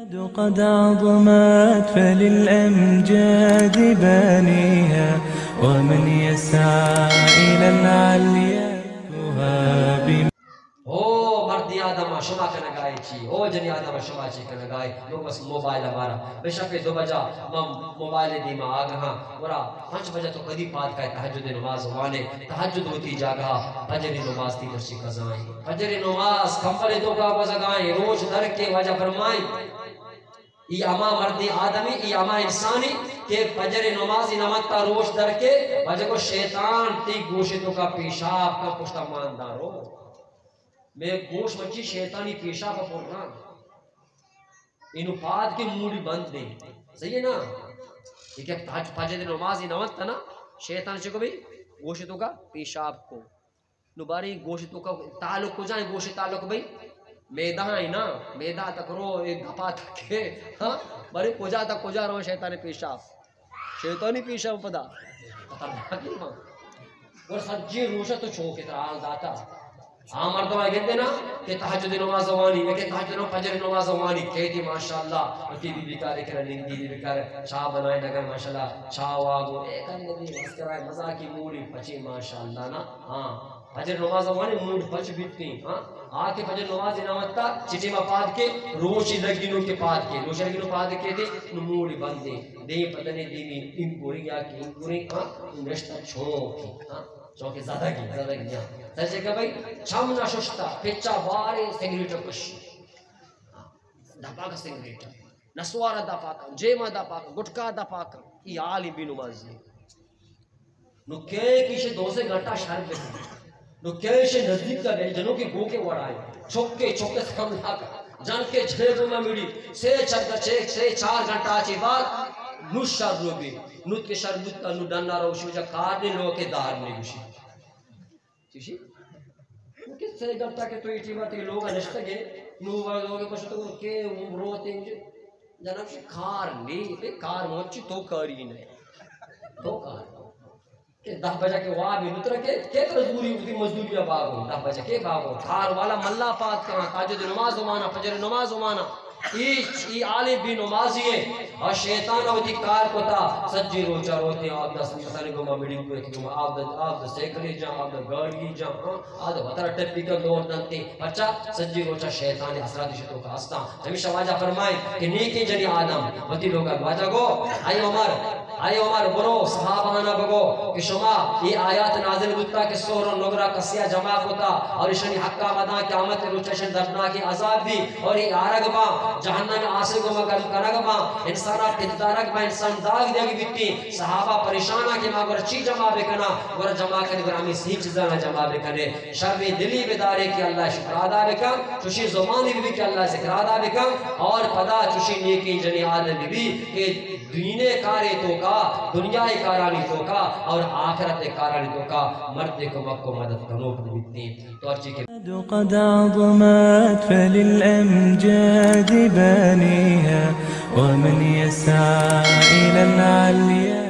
قد عظمت فللأمجاد بانيها، ومن يسعى إلى العليا يهاب. او مردی آدم، شما کنگائے چی؟ او جنی آدم، شما چی کنگائے؟ لوگ بس موبائل ہمارا۔ بے شک دو بجا من موبائل دیما آگہاں۔ گڑا پنچ بجا تو کدی پاد کائے تہجد نماز وانے؟ تہجد وتی جاگہا، فجر نماز تی مرچی قضائیں۔ فجر نماز کمبل توکا گوزگائیں، روچ در کے واجہ فرمائیں۔ ای ہما مردی آدمی، ای ہما انسانی کہ فجر نمازی نہ ونتا روچ در کے، واجہ گو شیطان تی گوش توکا پیشاب کا پشتا مان دارو۔ مئے گوش مچی شیطانی پیشاب پران۔ اینو پاد کے موڑی بند دے۔ صحیح ہے نا؟ یہ کہ پج-، فجر نمازی نہ ونتا نا، شیطان چکو بھئی گوش توکا پیشاب کو۔ نو باریں گوش توکا تعلق کجا ہے؟ گوش تعلق بھئی میدہ ہے نا، میدہ تک رو، ایک دپا تک ہے، ہاں؟ باریں کجا تک کجا رو شیطان پیشاب؟ شیطانی پیشاب پدا۔ خطرناک ہے نا؟ اور سجی روشا تو چوکے ترا حال داتا۔ آ مردم آ گندے نا کہ تہجد نماز وانی، کہ تہجد نماز، فجر نماز وانی، کہتی ماشاءاللہ، وتی بی بی کارے کرا، نندی بی بی کار، چاہ بنائے نگر ماشاءاللہ، چاہ واگو، اے کندی مسکرائے، مزاقی موڑی پچی ماشاءاللہ نا۔ ہاں، فجر نماز وانی موڈ پچ بیتی، ہاں۔ آ کہ فجر نماز نہ ونتا، چٹی ما پاد کے، روچی لگی نو کے پاد کے، روچی لگی نو پاد کے دے، نو موڑی بندے، دے پتنے دیمی، انگوری یا کہ انگوری، ہاں، نشتا چونکی، ہاں۔ چونکہ زدگی، زدگی، ہاں۔ سر چکا بھئی، چم نہ ششتا، پچا بارے سگریٹ کشی۔ دپا کا سگریٹ۔ نسوارا دپا کا، جیما دپا کا، گٹکا دپا کا۔ ای حالی بی نمازی۔ نو کئے کہ ایشی دو سے گھنٹہ شر بکن۔ نو کئے ایشی نزدیک کا بے جنو کہ گو کے وڑائے۔ چھکے، چھکے سکم لاکا۔ جن کے جھے گو ما مڑی۔ سے چر، سے، سے چار گھنٹہ چی بعد نو شر رو بی۔ نوت کہ شر بوتا، نو ڈنا روشی وجہ کار نے لوکے دار نے گوشی۔ چیشی؟ نو کہ سے گھنٹہ کہ تو ایٹی بات لوگ نشتگے، نو لوگ کشتو کہ روتے جناب شی کار نی، بے کار موچی تو کاری نے۔ تو کار۔ کہ دہ بجہ کے واب نتر کے، کے تر زوری اسی مزدوری باگو، دہ بجہ کے باگو۔ کار والا ملا پاد کنا، تہجد نماز مانا، فجر نماز مانا۔ ای، ای عالم بی نمازی ہے۔ اور شیطان وتی کار کتا، سجی روچا روتے، آپ دس مثال گما مڑی کو، ایک گما آپ دس، آپ دس سائیکل جا، آپ دس گاڑی جا، ہاں، آ دس وترا ٹپی کا دور دنتے۔ پرچا سجی روچا شیطان اثرات شتو کا ہستا۔ ہمیشہ واجہ فرمائے کہ نیکی جنی آدم وتی لوگا واجہ گو، اے عمر، اے عمر، برو صحابہانا بگو کہ شما اے آیات نازل بوتا کہ سہر و نگرا کسیا جمع کتا اور اشانی حقا مداں، قیامت روچا اشان دردناکیں عذاب بی اور اے آرگ باں، جہنم آسے گوما گرم کنگ باں، انسانا پندارگ باں، انسان داغ دیگ بیتی۔ صحابہ پریشانا کہ ما گورا چی جمع بکنا، گورا جمع کنے، گورا ہمیں سین چیزانا جمع بکنے۔ شر دلی بدارے کہ اللہ شکر ادا بکن، چوشیں زبانی بی کہ اللہ ذکر ادا بکن، اور پدا چوشیں نیکیں جنی آدم بی کہ دین کارے توکا، دنیا کارانی توکا اور آخرت کارانی توکا مردے کمک و مدد کنوک بیتیں۔ تو ہرچی کہ قد عظمت فللأمجاد بانيها، ومن يسعى إلى العليا